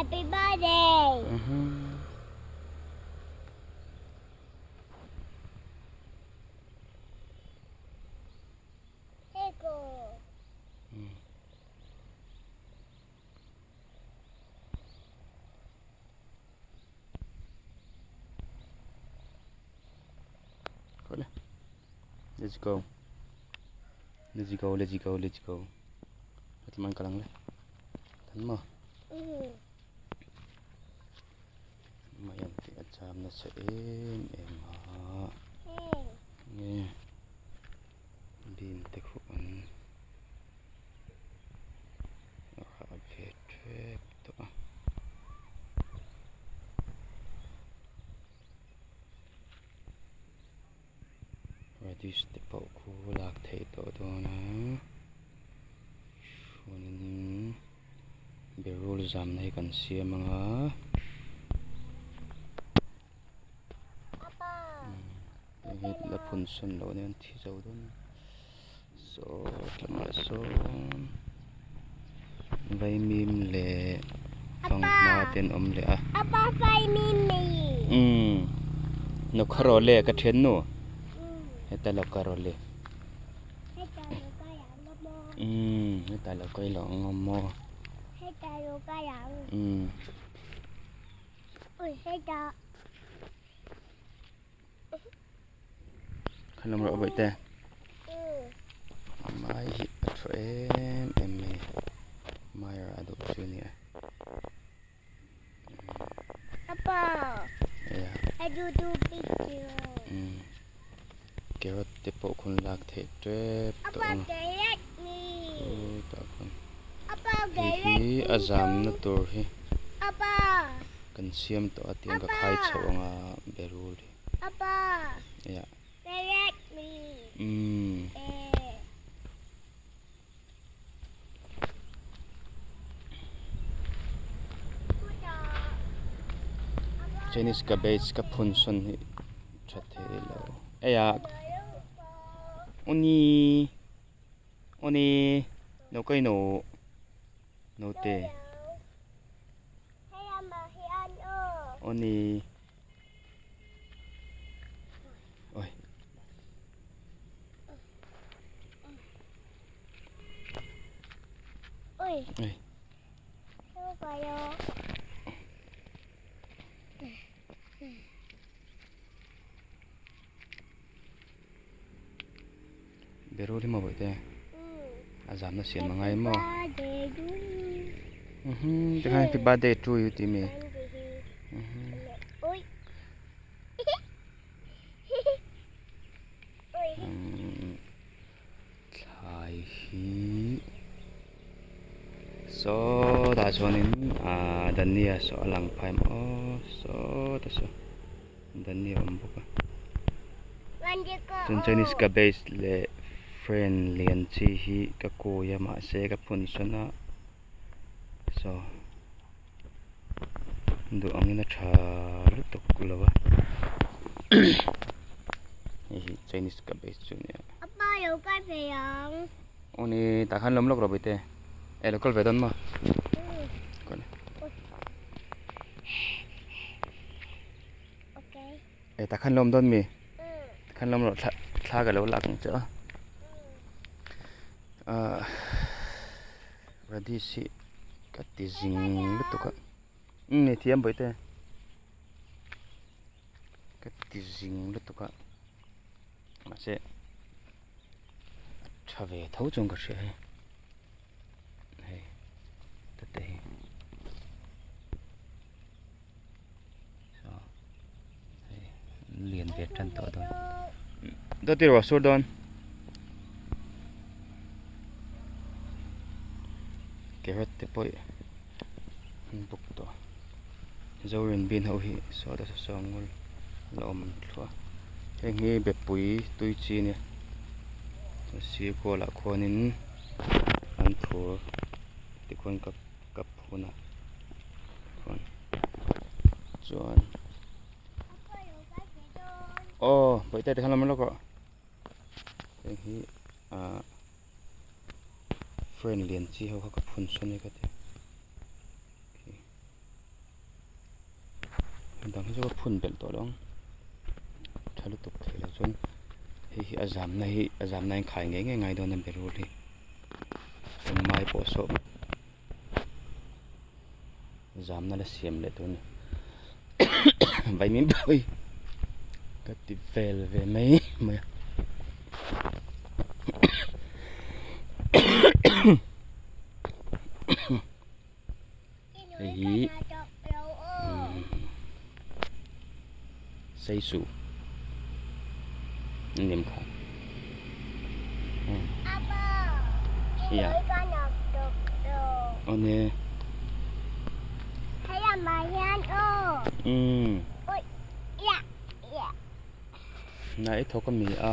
Happy birthday. Mhm. Pickle. Let's go. Let's go, let's go, let's go. At man ka lang le. Tan mo. Mayan te a cham nasa em em a. Nge. Bean te khu an rah ve tep tawh a. Radish te pawh khu lak theih tawh dawn a chuanin berul zamna hi kan siam ang a hei hi la phun sawn loh nen thi zo dawn a saw tlangah sawn vaimim leh fanghma te an awm leh a umm nawkharawle ka then nu heta lo ka rawle umm heta lo ka ilo ang awm maw umm. Khalam rawh bawih te a mai hi a tha em em mai mai rah duh chu a ni a carrot te pawh khawn lak theih tep tawh ang khutah khawn hei hi a zamna tur hi kan siam tawh a tiang ka khai chhoh anga berul hi. Yeah. Mm. Chinese cabbage ka phun sawn hi tha thei lo eia uni uni no kai no no te uni Ôi. Ôi. Ôi. Berul hi maw bawihte a zamna siam a ngai maw tikhan happy birthday to you tih mi thlai hi sawtah chuanin ahh dania saw a lang phai maw sawtah saw dania a awm bawk a chuan chinese cabbage leh fren lian chi hi ka kawi a mahse ka phun sawn a saw duh angin a tha lutuk lo a hei hi chinese cabbage chu a ni a. Aw ni tah khan lawm lawk rawh bawihte eh lo kal ve dawn maw eh tah khan lawm dawn mi tah khan lawm rawh thla thla ka lo lak ang che a ahh radish hi ka ti zing lutuk a umm i thiam bawihte ka ti zing lutuk a mahse a tha ve tho chuan ka hria hei hei te hi saw hei an lian ve tan tawh dawn dawt i ruah sur dawn carrot te pawh an buk tawh zorin bean ho hi saw te saw ngul la awm thluah heng hi bepui tui chi a nia sir kualah khuanin an phur tikhuan ka ka phun a khuan chuan aw bawihte tikhan lo lawk rawh heng hi ah friend lian chi ho kha ka phun sawn e ka ti. A dang hi chu ka phun belh tawh lo ang tha lutuk thei lo chuan hei hi a zamna hi a zamna a inkhai ngei ngei ngai dawn a berul hi chuan mai pawh saw zamna la siam leh tur a ni vaimim pawh hi ka ti vel ve mai mai a. Hei hi Seisu a ni kha iya aw ne umm na i thawk a mi a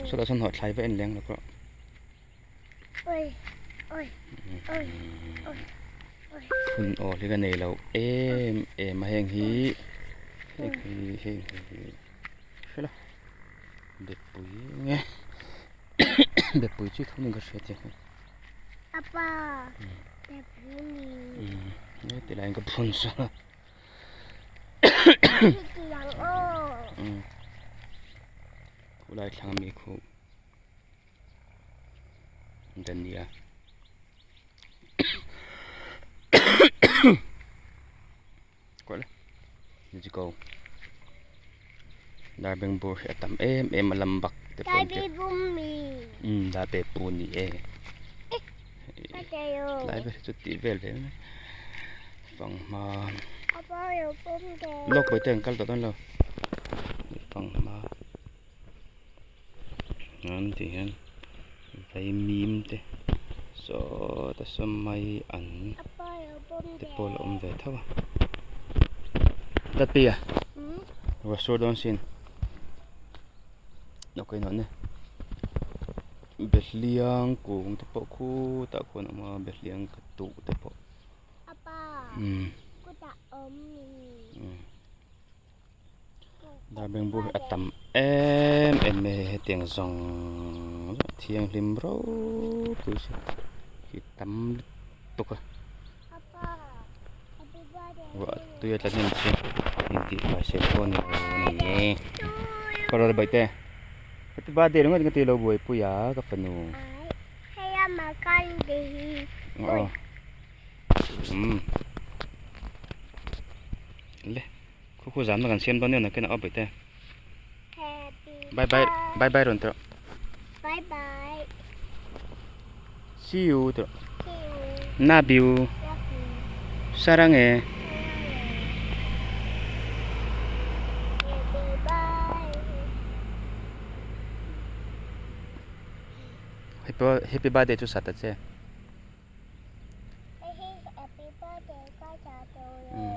sawtah sawn hawhthlai va en leng lawk rawh. Hun aw hi ka nei lo em em a heng hi heng hi heng hi hre la bepui nge bepui chu thun in ka hria chiang a apa bepui ni nge ti laiin ka phun sawn a khulai thlang ami khu. Dania kual let's go darbeng bur hi a tam em em a lam bak te pawh an ti umm darbe pu ni e tlai vel hi chu tih vel ve mai fanghma lawk pawh te an kal tawh dawn lo fanghma. An tih hian vaimim te sawta saw mai an te pawh la awm ve tho a Dapi a ruah sur dawn sin ok nawh ne behliang kung te pawh khutah khuan a awm a behliang ka tuh te pawh umm. Darbeng bur hi a tam em em mai a hetiang zawng zawng thianghlim ropui si hi tam lutuk a ruah tui a tla hnem si intihfai sel pawh a ni lo a ni e ka rawn baih te happy birthday ringawt ka ti lo buaipui a ka fanu aw umm le. Khu khu zamna kan siam dawn nia nakinah aw bawihte. Bye bye bye bye rawn tawh. Bye bye. See you tawh. See you. Love you. Love you. Sarange. Happy happy birthday chu sat ta che. Happy birthday ka sa to lo.